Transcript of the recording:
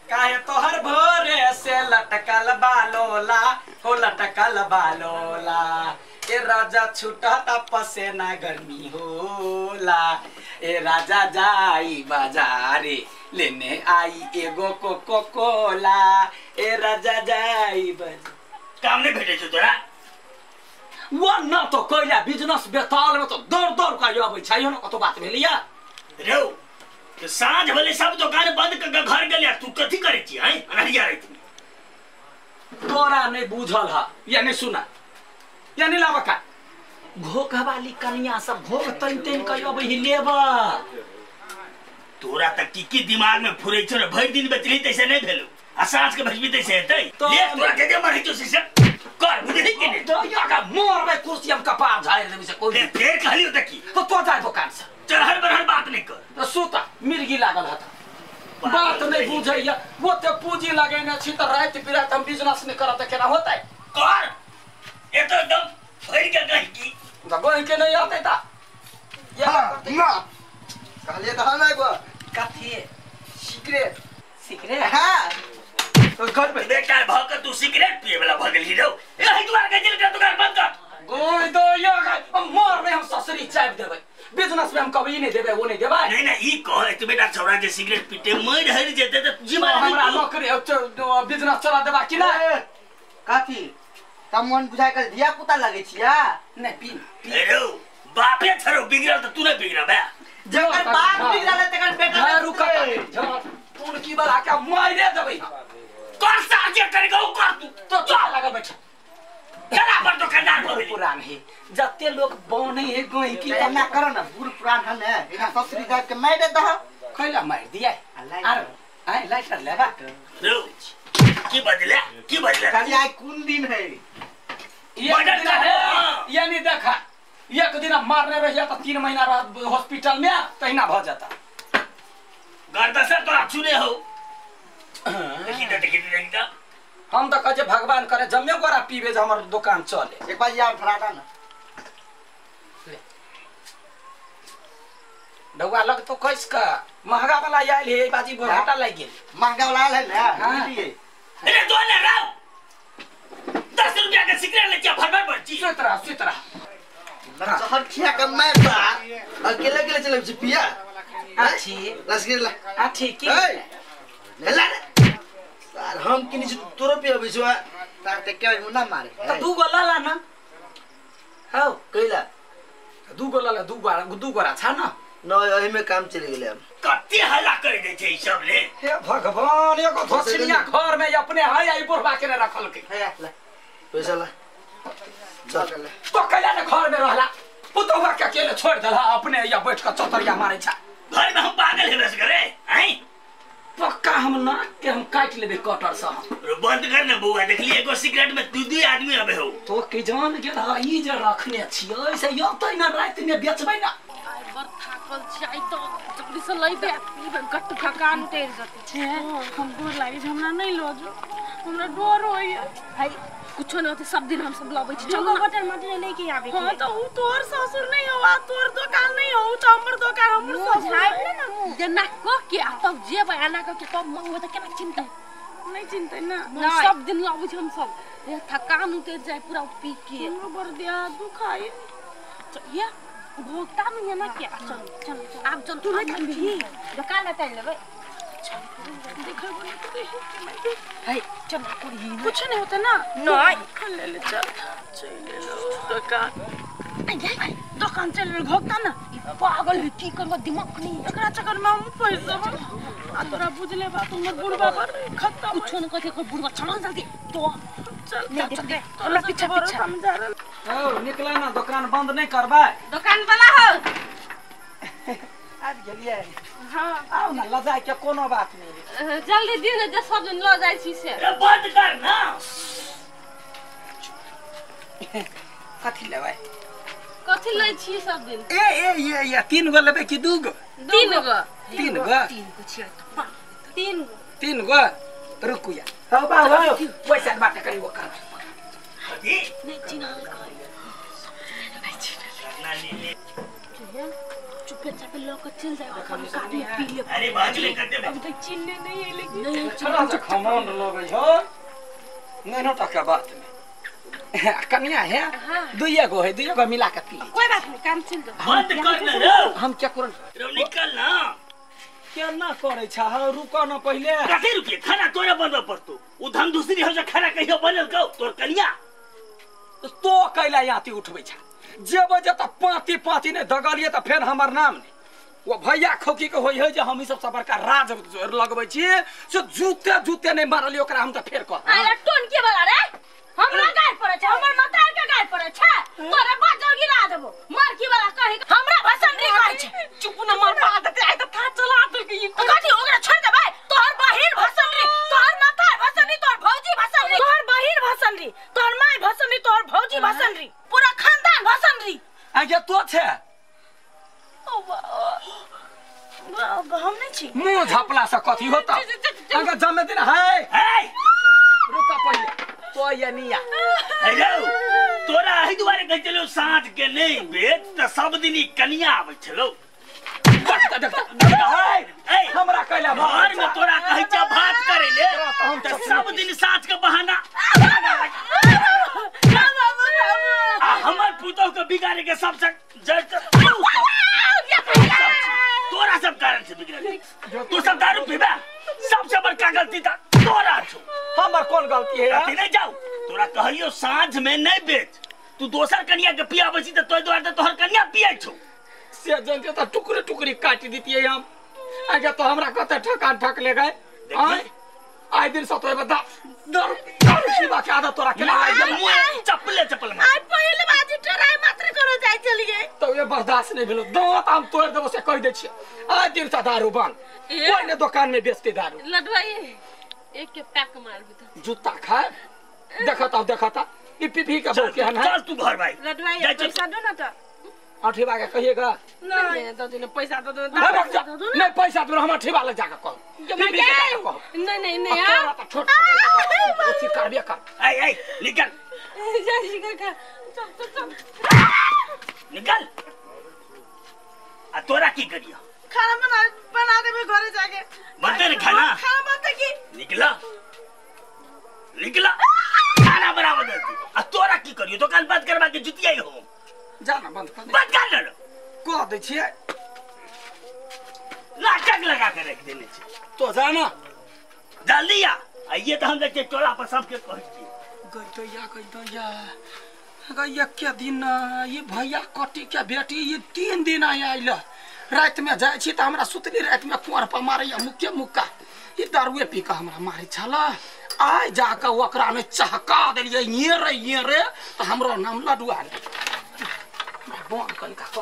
काहे तोहर भोरे से लटकल बालोला हो लटकल बालोला ए राजा छूटता पसेना गर्मी होला ए राजा जाई बाजारे लेने आई एगो कोको कोला ए राजा जाई बाजार। काम नहीं भेटे छौ तोरा? वो न तो कोइला बिजनेस बेताल में तो दौड़ दौड़ के आबै छै न कतो बात भेलिया रौ। तो साँझ भले सब दुकान बंद कर घर गेलिया तू कथी करै छी हैं अनहरिया राति में? तोरा नहीं बुझल ह या नहीं सुना या नहीं लाबका घोघ वाली कनिया सब घोघ तैन तैन के अबै ही लेबा। तोरा त की की दिमाग में फुरै छौ रे, भरि दिन बेचली तैसे नहीं भेलौ आ साँझ के भेजबी तैसे हेतै। ले तोरा के जे मरै छौ से कर बुझली कि नहीं? तो या का मोरबै कुर्सी हम कपार झाड़ि देबै से कोई फेर कहलियौ त की तो तो जाय दुकान से चढ़ल बढ़ल बात नहीं कर। तो सुता मिर्गी लागल हता बात नहीं बुझैया। वो ते पूंजी लगेने छी त राति बिराति हम बिजनेस नहीं करत केना होतै? कर ए तो एकदम फैल के गई की त गई के नहीं आते ता हां ना कहलिए त हम एगो कथी सिगरेट सिगरेट हां तो घर पे बेटा भ के तू सिगरेट पिए वाला भ गेली रौ। ए हई दुआर के जेल दुकान बंद कर गोई दो या मोर में हम ससुरी चाप देबै बिजनेस में हम कभी नहीं देबै वो नहीं देबै। नहीं नहीं ई कह तू बेटा छौरा जे सिगरेट पीते मर हरि जेते त जिमा हमरा नौकरी बिजनेस चला देबा कि ना? कथी त मन बुझाय के धिया पुता लगै छिया नहीं पी ए रौ बापे छरो बिगड़ल त तू नहीं बिगड़ा बे। जकर बाप बिगड़ल तकर बेटा रुक तू की बला के मारे देबै कर साजे करेगा कर तू तो चल लगा बैठ चला पर दुकानदार बूढ़ पुरान है जते लोग बने है गई की एना करो ना बूढ़ पुरान है ने एना ससुरी जाय के मार दे दह खैला मार दिया आर आय लाइटर लेबा रो की बदले की बदले खाली आइ कोन दिन है ये दिन है यानी देखा एक दिन मारने रहिया त 3 महीना रह हॉस्पिटल में तहिना भ जाता। गर्दसा तो अच्छू ने हो देखी त देखी देखी त हम त कहै भगवान करे जम्मे गोरा पीबे जे हमर दुकान चले। एक बार यार धरा ना डौआ लग तो कैस का महंगा वाला आयल है बाजी घाटा लागि गेल। महंगा वाला आयल है ना बुझलिए। अरे दो ना राव 10 रुपया के सिगरेट ले के फरफर बची सुत रह सुत रह चहर खिया के मार बा अकेले अकेले चले छी पिया अच्छी लसगिर ला अच्छी की ए ला सार हम किनी छी तोरो पिया बिछो तार ते के मुना मारे त दू गो ला ना हौ कइला दू गो ला दू गोरा छ न न एही में काम चलि गेलै। हम कते हल्ला कर दे छै ई सब ले। हे भगवान एगो धोसिनिया घर में अपने है आई बुढ़वा के ने रखल के हे ला पैसा ला चल तो कइला ने घर में रहला पुतौवा के अकेले छोड़ देला अपने या बैठ के चतरिया मारे छ घर में हम पागल हेबे करे हैं पक्का हम नाक के हम काट लेबे कटर से। हम बंद कर ने बउआ देखली एगो सिगरेट में दू दू आदमी आबे हो तो के जान गेल ह ई जे रखने छियै से यतै न राति में बेचबै ना। आइ बड़ थाकल छी आइ तो जल्दी से लइबे पीबे गट्ट थकान उतर जतै छै। हम गोर लागे छै हमरा नहीं लो जो हमरा डर होइए। भाई कुछो न होते सब दिन हम सब लबै छी चलो बटर मटर लेके आबे। हां त उ तोर ससुर नहीं हो आ तोर दुकान नहीं हो त हमर दुकान हमर ससुर झाइब ने मुंह जे ना क के आ तब जेबै आना क के तब मंगबै त केना चिंता नहीं चिंता ना सब दिन लबै छी हम सब ये थकान उतर जाय पूरा पी के हमरो बड़ देह दुखाई ये भोगता नहीं है ना क्या। चल चल आप चल तू नहीं खाबी दुकान में चल लेबै देखो है चल कोई कुछ नहीं होता ना नहीं खा ले ले चल चल ले लो दुकान आई दुकान चल ले भोगता ना पागल है की करबो दिमाग नहीं एकरा चक्कर में हम पैसा आ तोरा बुझले बात हमर बुढ़बा पर खत्म कुछ न कथे बुढ़बा चल जल्दी तो चल चल हमरा पीछा पीछा समझा रहल हो निकले ना दुकान बंद नहीं करबै दुकान वाला हो आबि गेलियै। हां आउ ना लजाय के कोनो बात नहीं जल्दी दिन जे सब दिन ल जाय छी से। अरे बंद कर ना कथि लेबै कथि लै छी सब दिन? ए ए ये ये 3 गो लेबै कि 2 गो? 3 गो 3 गो 3 गो छियै 3 गो 3 गो रुकू या हौ बा हौ पैसा बात करी वो कर कथि नहीं चिन्हल कर ना ले ले। चुपे चापे ल के चल जाए अपन गाड़ी पी ले। अरे बाजले कर दे अभी तक चिन्ने नहीं है लेकिन चला से खमन लगै छ नैनो टका बात में कन्या है दुइया गो है दुइया गो मिला के पी। कोई बात नहीं काम चल जाओ। बंद कर न रे हम क्या करन रे निकल ना केना करै छ रुक न पहिले कथि रुके खाना तोरा बनबे पड़तो उ धन दूसरी हो से खाना कहियो बनल कौ तोर कन्या तो कैला याती उठबै छ जेबै जे त पाती पाती नै दगलिए त फेर हमर नाम नै वो भैया खोकी के होई है जे हम ई सब बड़का राज लगबै छी से जूते जूते नै मारलियो ओकरा हम त फेर कह। अरे टोन के वाला रे हमरा गाय पड़े छै हमर माता के गाय पड़े छै तोरे बाजो गिरा देबो मार की वाला कहि हमरा भाषण रे कहै छै। चुप न मार आदत आइ त था चला देल के ई कथि ओकरा छोड़ देबै तोहर बहिन भाषण रे तोहर माता भाषण रे तोहर भौजी भाषण रे तोहर बहिन भाषण रे तोहर my भाषण रे तोहर भौजी भाषण रे पूरा खानदान भाषण रे। आगे तो छै ओ हम नहीं छी मुंह झपला से कथि होता आगे जमे दिन है ए रुका पहिले तो यनिया हेलो तोरा एहि दुआरे कहै छलौ साँझ के नहीं बेच त सब दिन ई कनिया आबै छलौ। हमरा कैला घर में तोरा कहै छ भात करै ले त सब दिन साँझ के बहाना आ हमर पुतोह के बिगाड़े के सबसे जड़ तोरा सब कारण से बिगड़ल तू सब दारू पीबा सबसे बड़का गलती त तोरा छौ। हमर कोन गलती है गलती नहीं जाऊ तोरा कहलियो साँझ में नहीं बेच तू दोसर कनिया के पियाबै छी त तोय दुआरे त तोहर कनिया पियै छौ से जनते त टुकड़ी टुकड़ी काटि दितियै हम। आगे तो हमरा कते ठकान ठक ले गए आइ दिन से तो बता दारू दारू पीबा के आदत तोरा केना आइ गेल चप्पले चप्पल मार आइ पहिले बाजी ट्राई मात्र करो जाय चलिए त ये बर्दाश्त नहीं भेलो दांत हम तोड़ देबो से कहि दै छी आइ दिन से दारू बंद कोई ने दुकान में बेचते दारू। लडवाई एक के पैक मार भी त जूता खाए देखता देखता ई पीपी के बोल के हन चल तू घर भाई लडवाई पैसा दो ना त अठीबा के कहिएगा नहीं दो दिन पैसा दो दो नहीं पैसा तो हम अठीबा ले जाके कहो पीपी के जाके कहो नहीं नहीं नहीं यार तोरा त छोट ओथी करबे कर ए ए निकल जा जी काका चल चल चल निकल आ तोरा की करियो खाना बना बना देबे घरे जाके बनते रे खाना खाना बनते की निकला निकला खाना बराबर दे आ तोरा की करियो दुकान बंद करवा के जुतियाई हो जाना बंद कर बंद कर ले कह दै छियै लाटक लगा के रख देने छी तो जाना जल्दी आ आइए तो हम देखते टोला पर सबके कहै छी गइदैया गइदैया गइया के दिन ये भैया कटी के बेटी ये 3 दिन आइ आइल रात में जाइ छी त हमरा सुतली रात में कुआर पर मारैया मुक्के मुक्का ई दारुए पी के हमरा मारै छला आइ जाके ओकरा में चहका देलियै ये रे त हमरो नाम लडुआ बंद कनिका।